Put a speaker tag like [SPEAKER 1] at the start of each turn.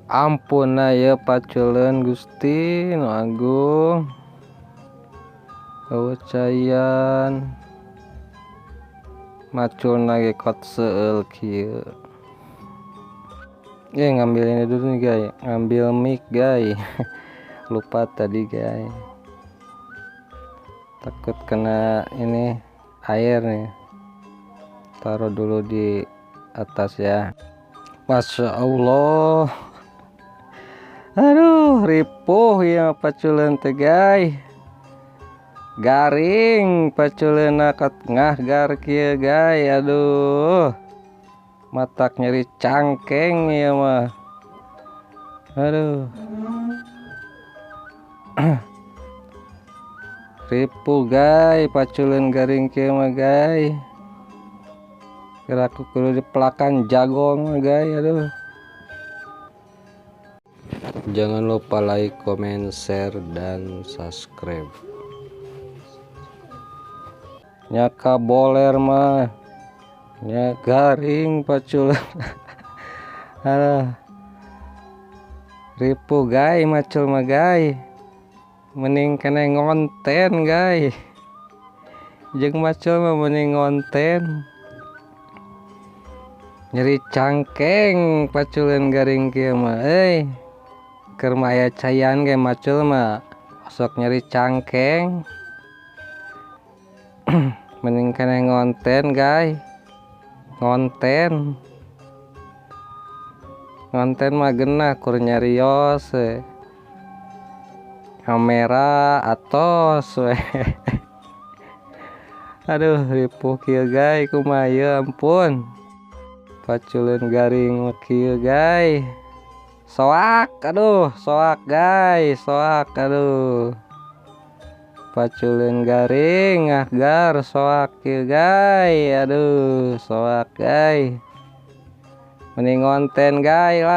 [SPEAKER 1] Ampun ya paculeun Gusti Nu Agung. Eueuh caian. Maculna ge kot seueul kieu. Ngambil ini dulu nih guys, ngambil mic guys. Lupa tadi guys. Takut kena ini air nih. Taruh dulu di atas ya. Masya Allah. Aduh, ripuh ya paculeun teh guys. Garing paculeunna kat ngahgar kieu guys. Aduh. Matak nyeri cangkeng ya mah. Aduh. Ripuh guys, paculeun garing kieu mah guys. Kira aku kudu dipelakan jagong mah guys, aduh. Jangan lupa like, comment, share, dan subscribe. Nyaka boler mah nya garing paculeun. Aduh. Ripuh guys, macul mah guys. Mending kena ngonten guys. Jeung macul mah mending ngonten. Nyeri cangkeng paculeun garing kieu mah euy. Keur mah aya caian ge macul mah sok nyeri cangkeng. Mending kena ngonten guys. Ngonten. Ngonten mah genah kur nyarios we. Kamera atos we. Aduh, ripuh kieu guys, kumaha ieu ampun. Paculeun garing mah kieu guys. Soak, aduh, soak guys, soak, aduh. Paculeun garing ngahgar soak kieu guys, aduh, soak guys. Mending ngonten guys lah.